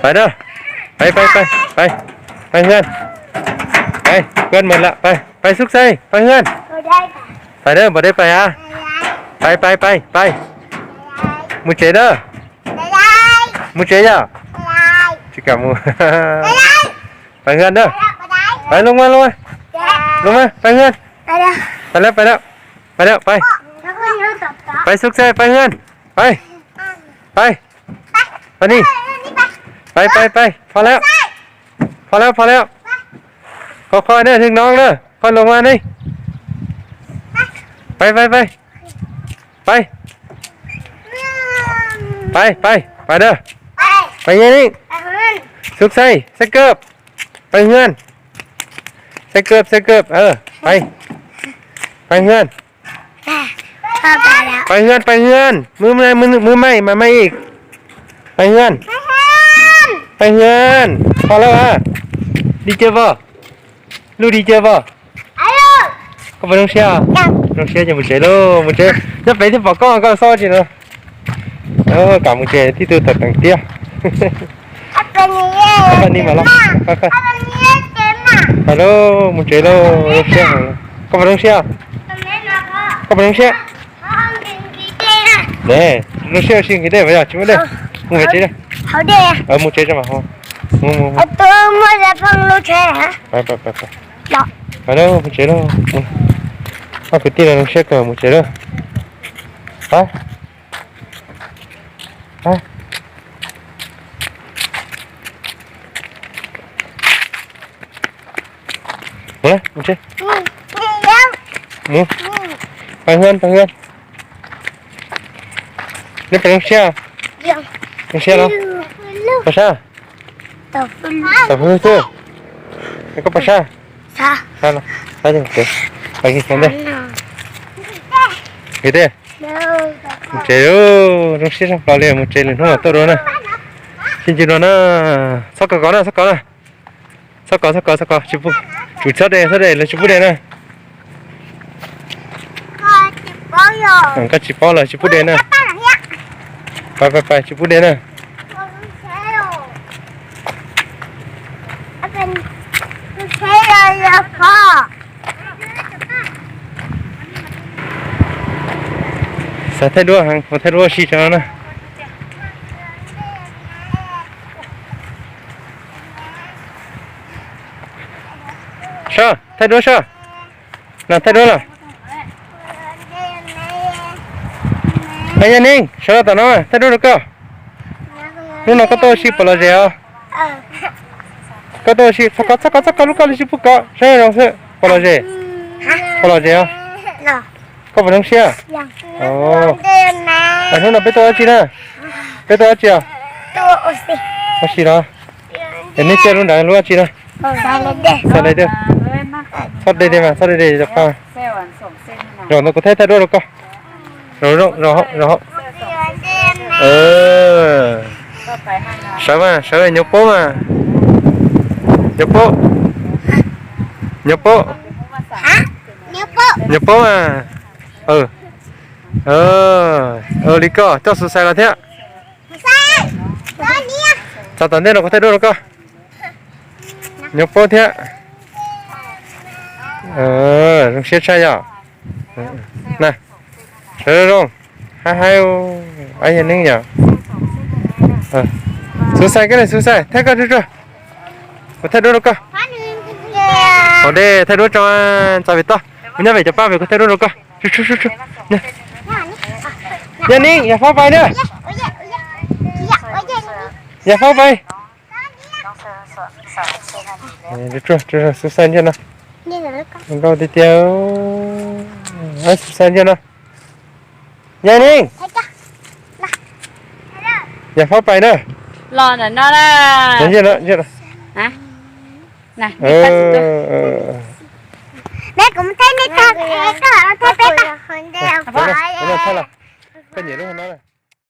Pais na. Pais, pais, pais, pais. Pais Hwm. Pais, Hwm mus lawm. Pais, pais Xub Xais, pais Hwm. Pais na, npam dej pais a. Pais, pais, pais, pais. Mus tsev na. Mus tsev yom. Tsis kam mus. Pais Hwm na. Pais, los mas, los mas. Los mas, pais Hwm. Pais lawm, pais lawm. Pais lawm, pais. Pais Xub Xais, pais Hwm. Pais. Pais. Pais ni. Pais, pais, pais. Pho lawm. Pho lawm, pho lawm. Qhov qhov na, neeg no na. Pho los mas ni. Pais, pais, pais. Pais. Pais, pais, pais na. Pais Yaj Neej. Xub Xais, Xais Kawm. Pais Hwm. Xais Kawm, Xais Kawm, pais. Pais Hwm. Pais Hwm, pais Hwm. Move, move, move mai mas mai ik. Pais Hwm. Pais Hwm. Pho lawm a. Di cawv pom. Lub di cawv pom. Koj puas zoo siab? Zoo siab ces mus tsev lauj, mus tsev. Nyob pem thiaj pom koj, koj xob tsis no. Kam mus tsev tib tug tawm teev tiag. Pais ni mas los. Pais lauj, mus tsev lauj, zoo siab. Koj puas zoo siab? Koj puas zoo siab? Ne, zoo siab ua si nqhis dej mas yog tsis muaj dej. Mus tsev, mus tsev tso mas. Mus, mus, mus. Pais lauj, mus tsev lauj. Ob kwv tij no zoo siab kawg, mus tsev lauj. Pais. Mus na, mus tsev. Mus. Pais Hwm, pais Hwm. Neb puas zoo siab? Zoo siab los? Puas sab? Tam hwj xwb. Koj puas sab? Sab los, sab ces mus tsev. Mus tsev, zoo siab tshaj plaws li, mus tsev lwm hnub mam tuaj dua na. Sib ntsib dua na. Txhob kov kov na, txhob kov na. Txhob kov, txhob kov, txhob kov, tsis pub. Tsum txhob de, txhob de, lawv tsis pub de na. Koj tsis paub los tsis pub de na. Pais, pais, pais, tsis pub de na. Xav thaij duab heev, mus thaij duab ua si tso na. Sab, thaij duab sab. Na, thaij duab los. Yaj Neej, sawv los tom no, thaij duab rau koj. Hnub no koj tuaj ua si puas lom zem os? Koj tuaj ua si, txhob kov, txhob kov, txhob kov lub koj li tsis pub kov, saib zoo xwb, puas lom zem? Puas lom zem os? Koj puas zoo siab? Hnub no peb tuaj ua dab tsi na? Peb tuaj ua dab tsi os? Ua si los? Es nej caij lub nrad lub dab tsi na? Xav li tiag. Txhob de de mas, txhob de de. Zaum no kuv thaij thaij duab rau koj. Sawv mas, sawv mas, nyuam paub mas. Nyuam paub. Nyuam paub. Nyuam paub mas. Li koj coj Xus Xais los thiab. Txog tom ntej no kuv thaij duab rau koj. Nyuam paub thiab. Zoo siab tshaj yom. Na, sawv zoo zoo. Haib haib, ab yog neeb yom. Xus Xais, koj niam Xus Xais, thaij koj tsuag tsuag. Kuv thaij duab rau koj. Haus dej thaij duab tso, txog vim toj. Kuv nyob pem cov pab pem kuv thaij duab rau koj. Yog neeb, yog faub pais na. Yog faub pais. Xus Xais ntsia no. Nkauj tiag tiag. Xus Xais ntsia no. Yog neeb. Yog faub pais na. Los ntawm no na. Ntsia no, ntsia no. Koj nyiam lub no.